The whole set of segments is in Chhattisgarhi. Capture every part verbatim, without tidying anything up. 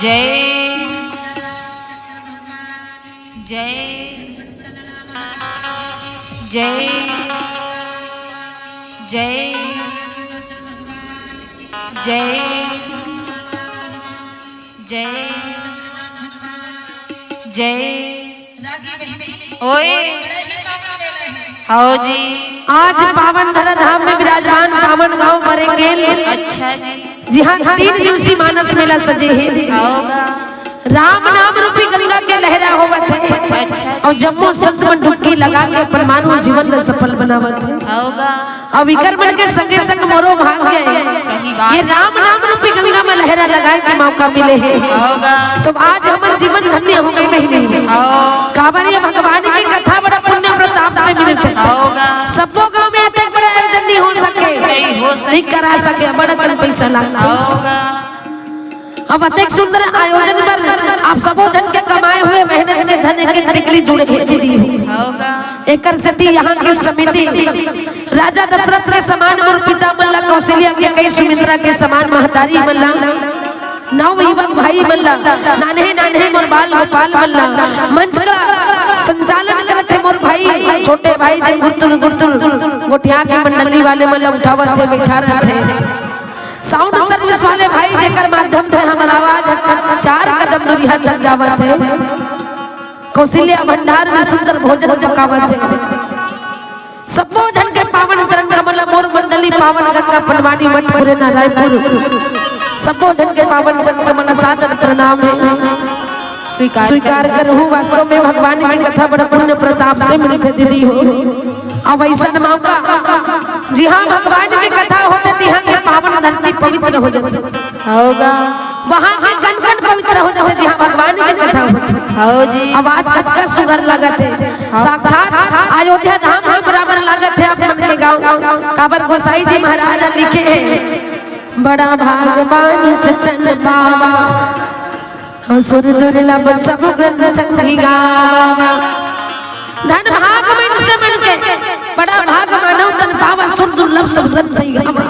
जय जय जय जय जय जय जय। ओए, हव जी। आज पावन धरा धाम में विराजमान पावन गांव बरेकेल। अच्छा जी। जिहां तीन दिवसीय मानस मेला सजे हे। हव गा। राम नाम रूपी गंगा के लहरा होवत हे। अच्छा जी। अउ जम्मो संत मन डुबकी लगा के अपन मानव जीवन ल सफल बनावत हे। हव गा। अउ इकर मन के संगे संग मोरो भाग्य हे। सही बात। ये राम नाम रूपी गंगा में लहरा लगाए के मौका मिले हे। हव गा। तो आज हमर जीवन धन्य हो गे बहिनी। हव। काबर ये भगवान के कथा बड़ा पुण्य प्रताप से मिलथे। हव गा। सब्बो गांव में अतेक बड़ा आयोजन नहीं हो सके। नहीं हो सके। नहीं करा सके, बड़ा कन पैसा लागथे। हव गा। अब अतेक सुंदर आयोजन बर आप सबो झन के कमाए हुए मेहनत के धन एक एक टिकली जुड़े हे दीदी। हव गा। एकर सेती यहाँ के समिति राजा दशरथ के समान मोर पिता मन ला, कौशल्या के कई सुमित्रा के समान महतारी मन ला, नव युवक भाई मन ला, नान्हे नान्हे मोर बाल गोपाल मन ला, मंच का संचालन करत हे मोर भाई, छोटे भाई जी गुरतुर गुरतुर गोटिया के मंडली वाले मन ला उठावत हे, बैठा रहत हे। साउंड सर्विस वाले भाई जेकर माध्यम से हमर आवाज ह चार कदम दूरिहा तक जावत हे। कौशल्या भंडार में सुंदर भोजन पकावत हे। सब्बो झन के पावन चरण कमल मोर मंडली पावन गंगा पनवाड़ी मठ पुरे नारायणपुर। सब्बो झन के पावन चरण कमल सादर प्रणाम हे। स्वीकार स्वीकार करहु। वास्तव में भगवान के कथा बड़ा पुण्य प्रताप से मिलथे दीदी हो। अब अइसन मौका, जिहाँ भगवान के कथा होथे, तिहाँ के पावन धरती पवित्र हो जाथे। हव गा। वहाँ के कन कन पवित्र हो जाथे, जिहाँ भगवान के कथा होथे। हव जी। अब आज कतका सुघर लागत हे। हव। साक्षात अयोध्या धाम के बराबर लागत हे आप मन के गाँव। काबर गोसाई जी महाराज लिखे हे, बड़ा भाग मानुष तन पावा, असुर दुर्लभ सब ग्रंथ गावा। धन भाग मन से मन के, बड़ा भाग मानव तन पावा, असुर दुर्लभ सब ग्रंथ गावा।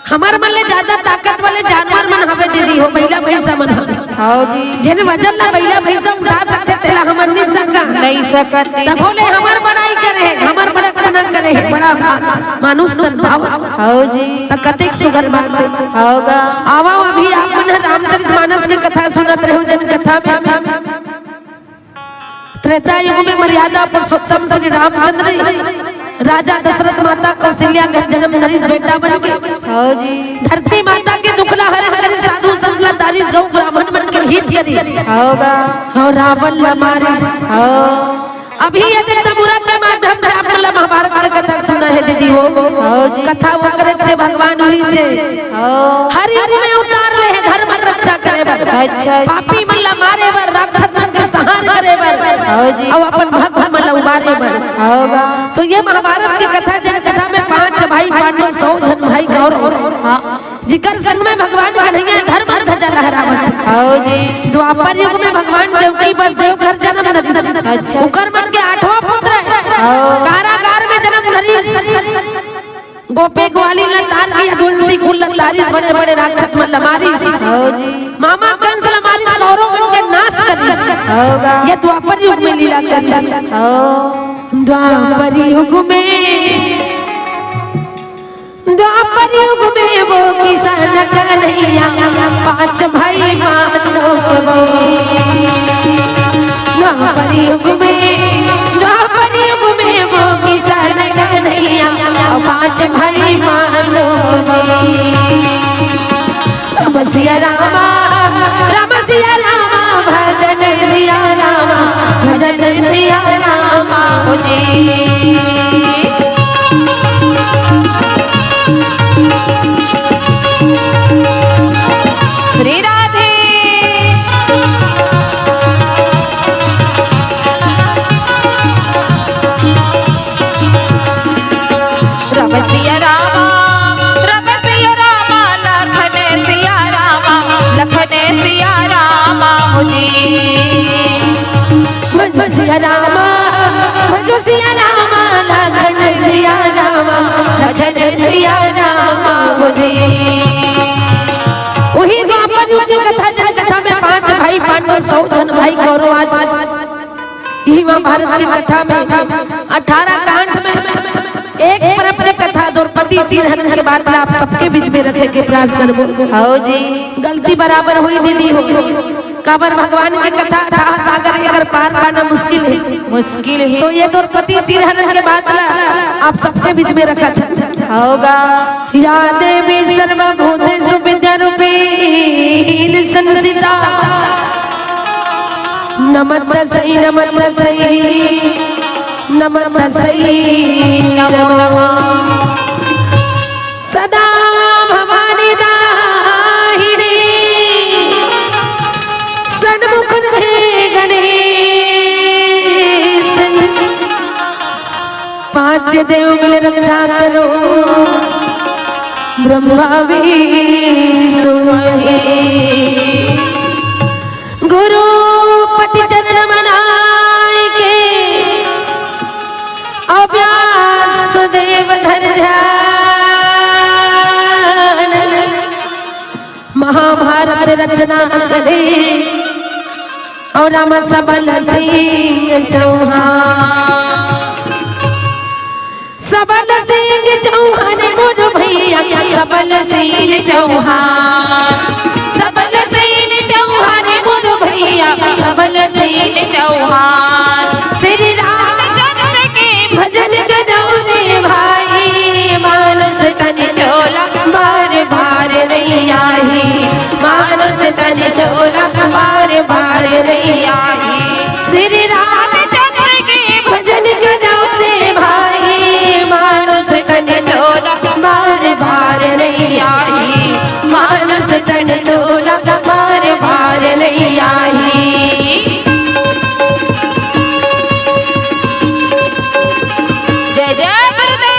हमर मन ले ज्यादा ताकत वाले जानवर मन हवे दीदी हो, बइला भइसा मन हवे। हव जी। जेन वजन ला बइला भइसा उठा सकथे, तेला हमन नइ सकन। नइ सकत दीदी। तभो ले हमर बड़ाई करे हे, हमर बड़कपना करे हे, बड़ा भाग मानुष तन पावा। हव जी। त कतेक सुघर बात हे। हव गा। आवा, अभी आप मन ह रामचरित मानस के कथा सुनत रहेव, जेन कथा में त्रेता युग में मर्यादा पुरुषोत्तम श्री रामचंद्र राजा दशरथ माता कौशल्या घर जन्म धरिस बेटा बन के। हव जी। धरती माता के दुख ला हरण करिस, साधु संत ला तारिस, गौ ब्राह्मण मन के हित करिस। हव गा। अउ रावण ला मारिस। हव। अभी ये दिन तमुरा के माध्यम से आप मन ला महाभारत के कथा सुना हे दीदी हो। हव जी। कथा वो करे छे भगवान हुई छे। हव। हर युग में अवतार ले हे धर्म रक्षा करे बर। अच्छा। पापी मन ला मारे बर, राक्षस मन के संहार करे बर। हव जी। अउ अपन भक्त मन ला उबारे बर। हव गा। तो ये महाभारत के कथा, जेन कथा में पांच भाई पांडव, सौ झन भाई कौरव। हाँ। जिकर संग में भगवान कन्हैया धर्म ध्वजा लहरावत हे। हव जी। द्वापर युग में भगवान देवकी वसुदेव घर जन्म धरिस। अच्छा। उकर मन के आठवां पुत्र हे। हव। कारागार में जन्म धरिस। गोपे ग्वाली ला तार के यदुवंशी कुल ला तारिस, बड़े बड़े राक्षस मन ला मारिस। हव जी। मामा कंस ला मारिस, कौरव मन के नाश करिस। हव गा। ये द्वापर युग में लीला करिस। हव। द्वापर युग में, द्वापर युग में वो किसान कन्हैया, पांच भाई मानो के वो। द्वापर युग में, द्वापर युग में वो किसान कन्हैया, पांच भाई मानो के। राम सिया रामा, राम सिया रामा, भजन सिया रामा, भजन सिया रामा हो जी। श्री राधे। राम सिया रामा, राम सिया रामा, लखन सिया रामा, लखन सिया रामा हो जी। भजो सिया रामा, भजो सिया रामा, लखन सिया रामा, लखन सिया रामा हो जी। वही द्वापर युग की कथा सौ झन भाई कौरव आज इही महाभारत के कथा में अठारह कांड में एक परब के कथा द्रौपदी चीरहरण के बात ला आप सबके बीच में रखे के प्रयास करबो। हव जी। गलती बराबर होही दीदी हो, काबर भगवान के कथा अथाह सागर एकर पार पाना मुश्किल हे। मुश्किल हे। तो ये द्रौपदी चीरहरण के बात ला आप सबके बीच में रखत हन। हव गा। या देवी सर्वभूतेषु विद्यारूपेण संस्थिता। नमस्तस्यै, नमस्तस्यै, नमस्तस्यै नमो नमः। सदा भवानी दाहिने, सन्मुख रहे गणेश। पांच देव मिल रक्षा करो, ब्रह्मा विष्णु महेश। गुरु पति चरण मनाय के, अउ व्यास देव धर ध्यान। महाभारत रचना करे अउ राम सबल सिंह चौहान। सबल सिंह चौहान मोर भैया, सबल सिंह चौहान, सबल सिंह चौहान मोर भैया, सबल सिंह चौहान। श्री रामचंद्र के भजन करो रे भाई, मानुष तन चोला बार बार नहीं आही, मानुष तन चोला बार बार नहीं आही। श्री रामचंद्र के भजन करो रे भाई, मानुष तन चोला बार बार नहीं आही, मानुष तन चोला बार बार नहीं आही। जय जय गुरुदेव।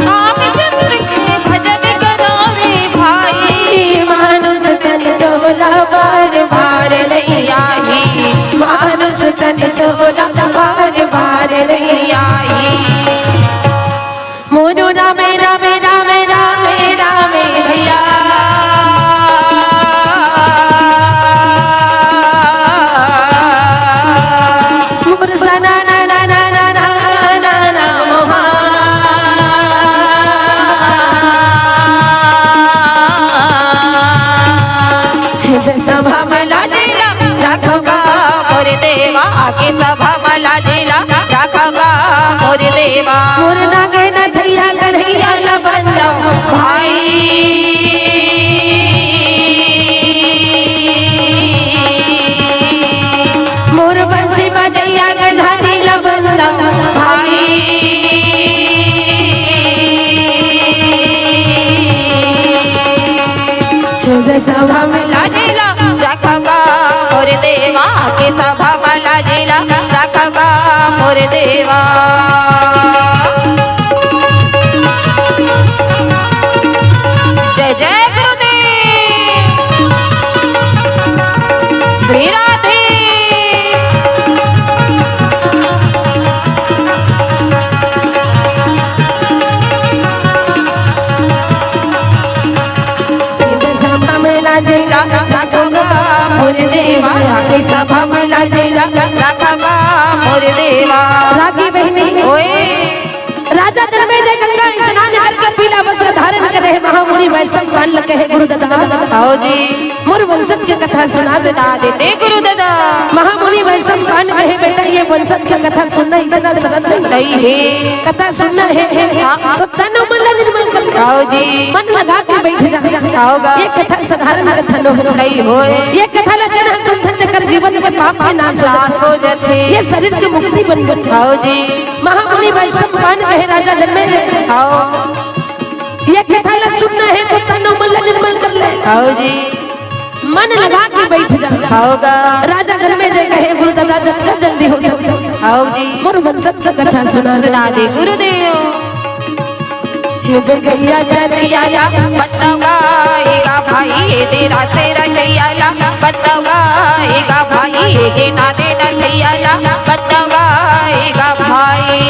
रामचंद्र के भजन करो रे भाई, मानुष तन चोला बार बार नहीं आही, मानुष तन चोला बार बार नहीं आही। मोनू रामे रामे रामे रामे रामे भैया। मोर सना ना ना ना ना ना ना ना मोहा। हे सभा मला जिला राखोगा मोर देवा, आके सभा मला जिला राखोगा मोर देवा। मोर नागे नथैया कन्हैया ला बंदव भाई। मोर बंसी बजैया गधारी ला बंदव भाई। हे सभा मला जिला राखोगा मोर देवा, के सभा मला जिला राखोगा मोर देवा। जय जय गुरुदेव। श्री राधे। सभा मला जिला राखोगा मोर देवा, के सभा मला जिला राखोगा मोर देवा। रागी बहिनी। ओए। राजा जनमेजय गंगा स्नान करके पीला वस्त्र धारण करे हे, महामुनि वैशंपायन ल कहे, गुरु दादा। हव जी। मोर वंशज के कथा सुना दे। सुना देते गुरु दादा। महामुनि वैशंपायन कहे, बेटा, ये वंशज के कथा सुनना इतना सरल नहीं। नहीं हे। कथा सुनना हे, हे, हाँ, हाँ। तो तन मन ला निर्मल कर ले। हव जी। मन लगा के बैठ जा। हव गा। ये कथा साधारण कथा नो हे। नहीं होय। ये कथा ला जेन ह सुनथे तेकर जीवन के पाप के नाश हो जाथे। नाश हो जाथे। ये शरीर के मुक्ति बन जाथे। हव जी। महामुनि वैशंपायन कहे, राजा जनमेजय। हव। ये कथा ला सुनना हे तो तन मन ला निर्मल कर ले। हव जी। मन लगा के बैठ जा। हव गा। राजा जनमेजय कहे, गुरु दादा, जतका जल्दी हो सके। हव जी। मोर वंशज के कथा सुना दे। सुना दे गुरुदेव। हे दे गैया चरैया ला बतौगा एगा भाई, हे दे रासे रचैया ला बतौगा एगा भाई, हे दे ना दे नचैया ला बतौगा एगा भाई।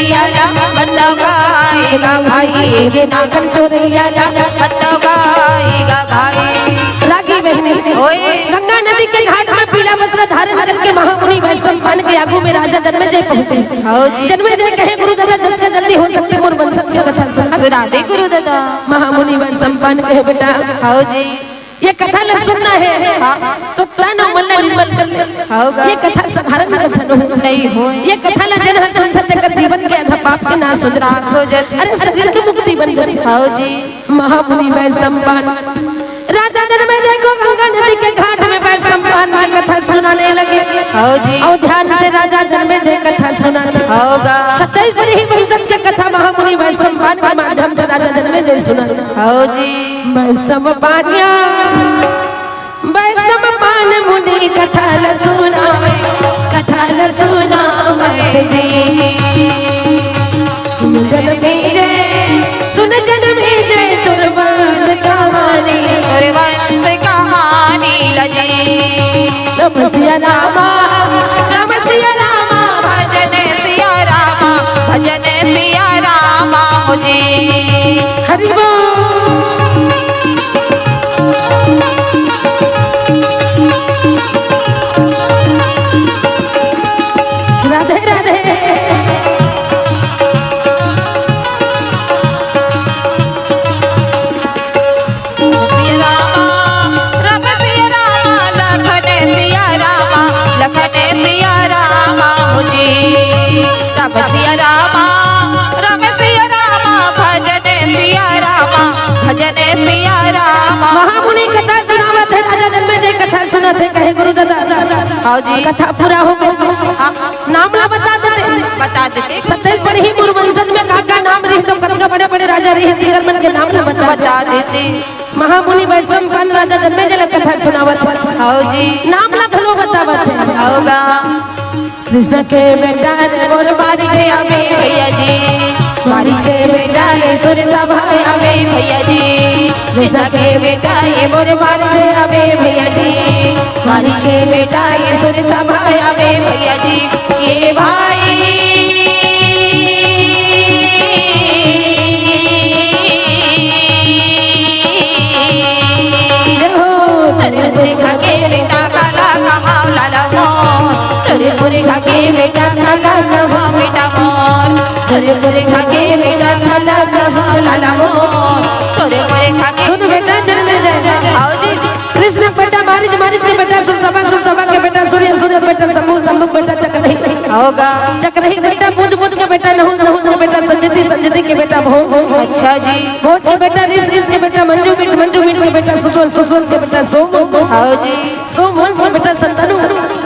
चोरैया ला, बताओ गाएगा भाई, ये नागन चोरैया ला, बताओ गाएगा भाई। रागी बहिनी, ओए। गंगा नदी के घाट में पीला वस्त्र धारण करके महामुनि वैशंपायन के आगू में राजा जन्मेजय पहुंचे। हाँ जी। जन्मेजय कहे, "गुरु दादा, जल्दी, जल्दी हो सकती मोर वंशज के कथा सुन।" सुना दे गुरु दादा। महामुनि वैशंपायन कहे, "बेटा, हाँ जी। ये कथा ला सुनना है, हाँ। तो तन अउ मन ला निर्मल कर ले।" होगा। ये कथा साधारण कथा नोहे। नहीं होय। ये कथा ला जेन ह सुनथे, तेकर जीवन के आधा पाप के नाश हो जाथे। नाश हो जाथे। अरे, शरीर के मुक्ति बन जाथे। हाँ जी। महामुनि वैशंपायन राजा जन्मेजय को गंगा नदी के घाट में वैशंपायन की कथा सुनाने लगे। हाँ जी। अउ ध्यान से राजा जन्मेजय कथा सुनाथे। होगा। सत्ताईस बड़ी ही वंशज के कथा महामुनि वैशंपायन के माध्यम से राजा जन्मेजय सुनाथे। हाँ जी। वैशंपायन, वैशंपायन मुनि कथा ल सुनावय, कथा ल सुनावय जी। सुन जन्मेजय, सुन जन्मेजय तोर वंश कहानी। तोर वंश कहानी ल जी। राम सिया रामा, राम सिया रामा। भजन सिया रामा, भजन सिया रामा हो जी। हरि बोल। राधे राधे। सिया रामा, राम सिया रामा, लखन सिया रामा, लखन सिया रामा हो जी। राम सिया रामा, राम सिया रामा, भजन सिया रामा, भजन सिया रामा। महामुनि कथा सुनावत हे, राजा जन्मेजय कथा सुनत हे, कहे गुरु दादा। हाँ जी। कथा पूरा हो गई। हाँ। नाम ला बता देते। बता देते। सत्ताईस बड़ी ही मोर वंशज में का का नाम रही, सब कतका बड़े बड़े राजा रही, तिकर मन के नाम ला बता बता देते। देते। महामुनि वैशंपायन राजा जन्मेजय ला कथा सुनावत हे। हाँ जी। नाम ला घलो बतावत हे। होगा। कृष्ण के बेटा रे मोर मारीच आवे भैया जी, मारीच के बेटा रे सुर सभा आवे भैया जी। कृष्ण के बेटा ये मोर मारीच आवे भैया जी, मारीच के बेटा ये सुर सभा आवे भैया जी। ये भाई तोरे पुरखा के बेटा काला कहाव लाला मोर, तोरे पुरखा के बेटा काला कहाव बेटा मोर, तोरे पुरखा के बेटा काला कहाव लाला मोर, तोरे पुरखा के सुन बेटा, जन्मेजय। आओ जी। कृष्ण के बेटा मारीच, मारीच के बेटा सुरसभा, सुरसभा के बेटा सूर्य, सूर्य के बेटा शंभु, शंभु के बेटा चक्रही। होगा। चक्रही के बेटा बुध, बुध के बेटा नहुस, नहुस के बेटा संजीति, संजीति के बेटा भोज। अच्छा जी। भोज के बेटा ऋष, ऋष के बेटा मंजु मिट, मंजु मिट के बेटा सुस्वर, सुस्वर के बेटा सोम। हाँ जी। सोम वंश के बेटा संतनु।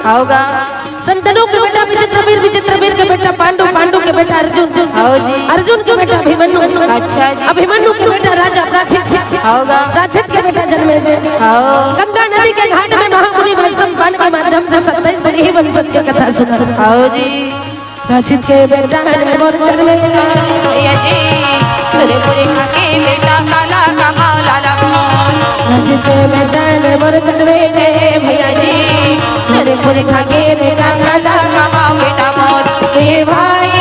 होगा। संतनु के बेटा विचित्रवीर, विचित्रवीर के बेटा पांडु, पांडु के बेटा अर्जुन। हाँ जी। अर्जुन के बेटा अभिमन्यु। अच्छा जी। अभिमन्यु के बेटा राजा प्राचित। होगा। प्राचित के बेटा जन्मेजय। हाँ। गंगा नदी के घाट में महामुनि वैशंपायन के माध्यम से सत्ताईस बड़ी ही वंशज के कथा सुना। हाँ जी। प्राचित के बेटा रे मोर जन्मेजय। भैया जी, तोरे पुरखा के बेटा काला कहाव लाला मोर। प्राचित के बेटा रे मोर जन्मेजय। भैया जी, तोरे पुरखा के बेटा काला कहाव बेटा मोर। ए भाई।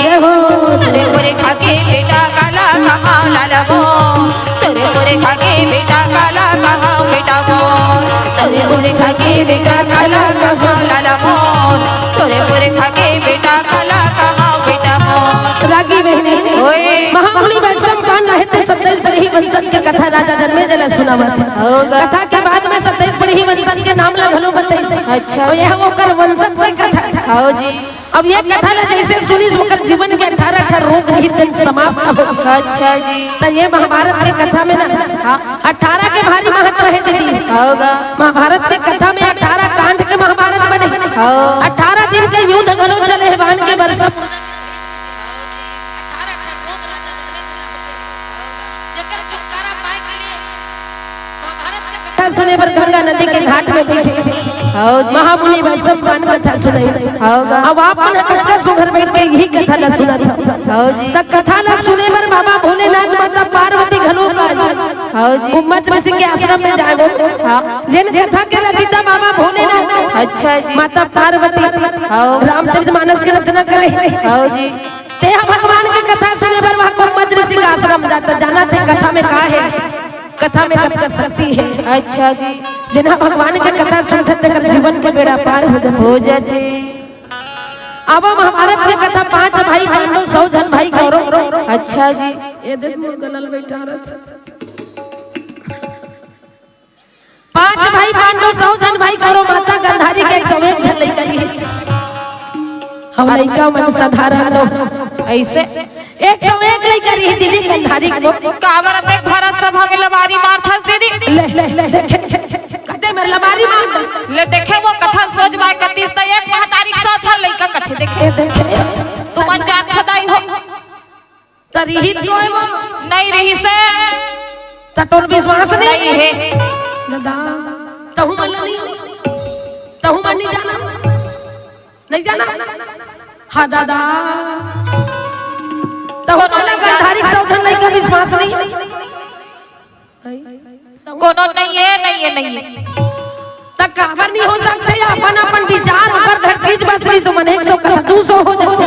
जय हो। तोरे पुरखा के बेटा काला कहाव लाला मोर। तोरे पुरखा के बेटा काला कहाव बेटा मोर। तोरे पुरखा के बेटा काला कहाव लाला मोर। तोरे पुरखा के बेटा काला कहाव बेटा मोर। रागी बहिनी, ओए। महामुनि वैशंपायन रहे ते सत्ताईस बड़ी ही वंशज के कथा राजा जन्मेजय ला सुनावत हे। होगा। कथा के बाद में सत्ताईस बड़ी ही वंशज के नाम ला घलो बताइस। अच्छा। अउ यह ओकर वंशज के कथा। हाँ जी। अब ये कथा ला जैसे सुनिस, ओकर जीवन के अठारह, अठारह रोग रहित दिन समाप्त हो। अच्छा जी। त ये महाभारत के कथा में ना, हाँ। अठारह के भारी महत्व हे दीदी। होगा। महाभारत के कथा में अठारह कांड के महाभारत बने। हाँ। अठारह दिन के युद्ध घलो चले हे, बान के बरसा। कथा सुने बर गंगा नदी के घाट में बैठे। हाँ जी। महामुनि वैशंपायन कथा सुनाइस। हाँ गा। अब आप मन ह कतका सुघर बैठ के यही कथा ला सुनत हव। हाँ जी। त कथा ला सुने बर बाबा भोलेनाथ, माता पार्वती घलो आए। हव जी। कुम्मच ऋषि के आश्रम में जाए वो। हाँ। जेन कथा के रचिता बाबा भोलेनाथ। अच्छा जी। माता पार्वती। हव। रामचरित मानस के रचना करे। हव जी। तेहा भगवान के कथा सुने बर वहाँ कुम्मच ऋषि के आश्रम जाता। जानत हे कथा में का हे? कथा में कतका शक्ति हे। अच्छा जी। जेन ह भगवान के कथा सुनथे तेकर जीवन के बेड़ा पार हो जाथे। हो जाथे। अब महाभारत में कथा, पांच भाई पांडव, सौ झन भाई कौरव। अच्छा जी। ये देख मोर गला ल बइठारत। पांच भाई पांडव, सौ झन भाई कौरव, माता गांधारी के एक सौ एक झन लइका रिहिस। हव लइका मन साधारण नो। अइसे? एक सौ एक लइका रिहिस दीदी गांधारी के। काबर अतेक भरा सभा में लबारी मारथस दीदी? ले, ले, ले, देखे। कते में लबारी मार दे। ले देखे वो कथा सोच बाय कतिस त एक महतारी के सौ झन लइका कथे देखे। ए देखे। तुमन जात खदाई हो। त रिहिस तो हे वो। नहीं रिहिसे। त तोर विश्वास नहीं? नहीं हे। दादा, तहूं मन नहीं। तहूं मन नहीं जाना। नहीं जाना। हाँ दादा। तहूं कोनो मन नहीं गांधारी के सौ झन लइका विश्वास नहीं। कोनो नहीं हे, नहीं हे, नहीं हे। त काबर नहीं हो सकथे? अपन अपन विचार, ओकर घर चीज बस रही, जो मन एक सौ कथा, दू सौ हो जाथे।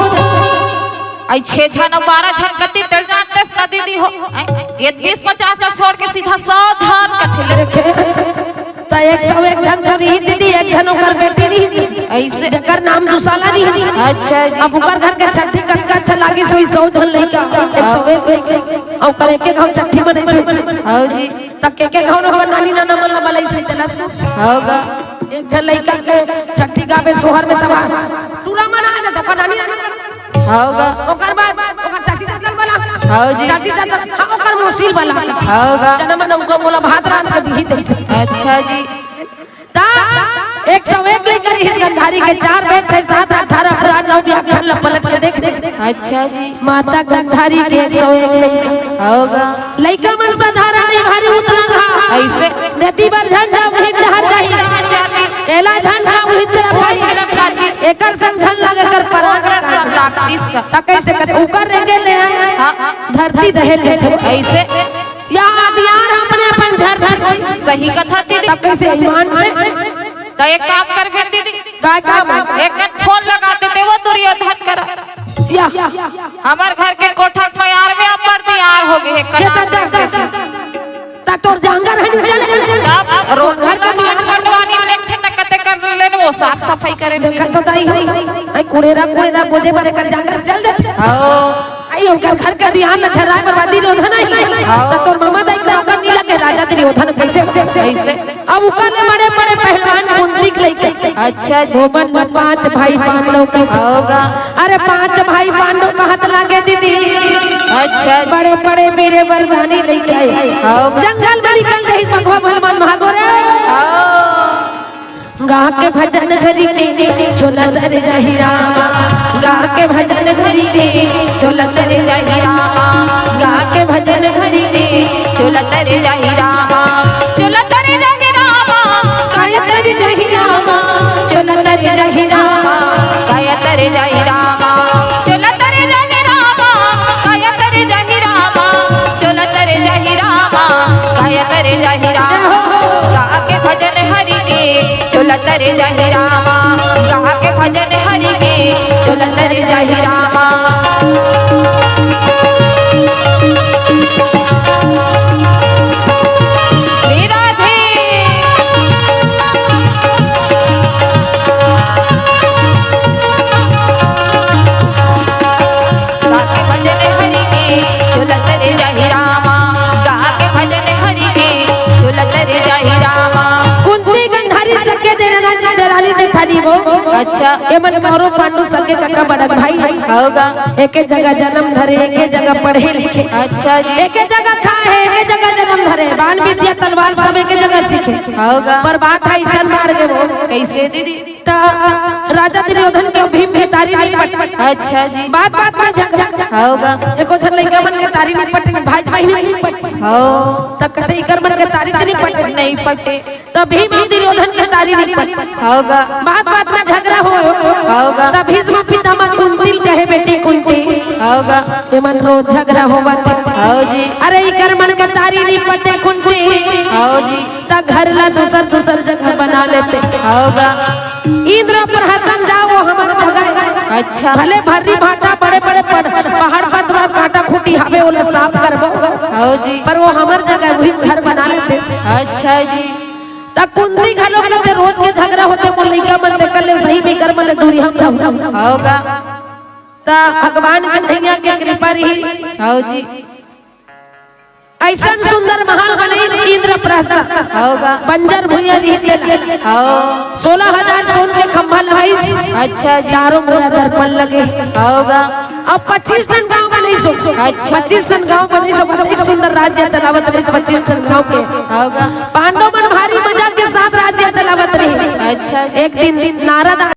अई छह झन अउ बारह झन कति तेल जानतेस न दीदी हो। अई ये बीस पचास ला छोड़ के सीधा सौ झन कथे ले। देखे, त एक सौ एक झन तो रही दीदी, एक झन ओकर बेटी रही। अइसे? जेकर नाम दुसाला रही। अच्छा जी। अब ओकर घर के छट्ठी कतका अच्छा लागिस होही, सौ झन लइका, एक सौ एक लइका। अउ ओकर एक एक घांव छट्ठी मनाइस होही। हव जी। त के के घांव ओकर नानी नाना मन ला बलाइस होही तेला सोच। हव गा। एक झन लइका के छट्ठी गाबे सोहर में तब टूरा मन आ जात, ओकर नानी नाना मन। हव गा। ओकर बाद ओकर चाची चाचा ल बला। हव जी। चाची चाचा, हाँ, ओकर मौसी ल बला। हव गा। जना मन हमको मोला भात रांध के दिही तइसे। अच्छा जी। त एक सौ एक लइका रिहिस गांधारी के, चार, पांच, छह, सात, अठारह, अठारह, नौ व्याख्यान ला पलट के देख ले। अच्छा जी। माता गांधारी के एक सौ एक लइका। हव गा। लइका मन साधारण नहीं, भारी उतलंग हा। अइसे? देती बर झन जा, वही डहर जाही। एला झन जा, वही चला भाई। एकर संग झन लगे कर परान। ओकरा संग लागतिस का। त कइसे कर? ओकर रेंगे ले आए। हाँ। धरती दहेल लेथे। अइसे? या हथियार अपने अपन झर झर होई। सही कथा दीदी। तब कइसे ईमान से? त एक काम करबे दीदी। का काम? एक ठन फोन लगा देते वो दुर्योधन करा। या। हमर घर के कोठा के मयार में अमर दियार हो गए हे, ये कनार त, त, त, त तोर जांगर हे नी चल। तब रोज घर के मयार में पटवानी में देखथे त कते कर लेन वो साफ सफाई करे में। देखत तो दाई हे, आई कुड़ेरा, कुड़ेरा बोझे भरे कर जांगर चल देथे। हाँ। आई ओकर घर के दियार ल झर्राए बर दुर्योधन आही। हाँ। त तोर मामा दाई के ओकर नी लगे राजा दुर्योधन कइसे? कइसे? अब ओकर ले बड़े बड़े पहलवान कुंती के लइका। अच्छा जी। ओमन म पांच भाई पांडव के। हव गा। अरे पांच भाई पांडव कहत लागे दीदी। अच्छा जी। बड़े बड़े वीर वरदानी लइका हे। हव गा। जंगल में निकल जाही, बघवा मन मन भागो रे। हव। गा के भजन हरि के चोला तर जाही रामा, गा के भजन हरि के चोला तर जाही रामा, गा के भजन हरि के चोला तर जाही रामा, चोला तर जाही रामा, काया तर जाही रामा, चोला तर जाही रामा, काया तर जाही रामा, चोला तर जाही रामा, काया तर जाही रामा, चोला तर जाही रामा, काया तर जाही रामा, गा के भजन हरि के चोला तर जाही रामा, गा के भजन हरि के चोला तर जाही रामा। श्री राधे। गा के भजन हरि के चोला तर जाही रामा, गा के भजन हरि के चोला तर जाही रामा। कुंती गांधारी सके देरानी जेठानी वो। अच्छा। एमन कौरव पांडव सके कका बड़क भाई। हव गा। एके जगह जनम धरे, एके जगह पढ़े लिखे। अच्छा जी। एके जगह खाए, एके जगह जनम धरे, बाण विद्या तलवार सब एके जगह सीखे। हव गा। पर बात हे अइसन बाढ़ गे वो। कइसे दीदी? त राजा दुर्योधन के भीम के तारी नहीं पटे। अच्छा जी। बात बात में झगड़ा। हव गा। एको झन लइका मन के तारी नहीं पटे, भाई बहिनी नहीं पटे। हव। त कथे इकर मन के तारी च नहीं पटे। नहीं पटे। त भीम अउ दुर्योधन के तारी नहीं पटे। हव गा। बात बात में झगड़ा हो। हव गा। त भीष्म पितामह कुंती ल कहे, बेटी कुंती। हव गा। एमन रोज झगड़ा होवत हे। हव जी। अरे इकर मन के तारी नी पते खुंटी। हव जी। त घर ला दूसर दूसर जगह बना लेते। हव गा। इंद्रप्रस्थ म जाव, वो हमर जगह हे। अच्छा। भले भर्री भाटा, बड़े बड़े पहाड़ पतवार कांटा खूंटी हावे, ओला साफ करबो। हव जी। पर वो हमर जगह हे, उही घर बना लेते। अच्छा जी। त कुंती घलो कहिथे रोज के झगरा होथे, मोर लइका मन तेकर ले सही में कर मन ले दूरी हम रहूं। हव गा। त भगवान कन्हैया के कृपा रही। हव जी। अइसन सुंदर महल बनइस इंद्रप्रस्थ। हव गा। बंजर भुइयां रहिथे। हव। सोलह हजार सोन के खंभा लगाइस। अच्छा जी। चारों मुड़ा दर्पण लगे। हव गा। अउ पच्चीस ठन गांव बनइस। अच्छा। पच्चीस ठन गांव बनइस, अतेक सुंदर राज्य चलावत रहिस पच्चीस ठन गांव के। हव गा। पांडव मन भारी मजा के साथ राज्य चलावत रहिस। अच्छा जी। एक दिन नारद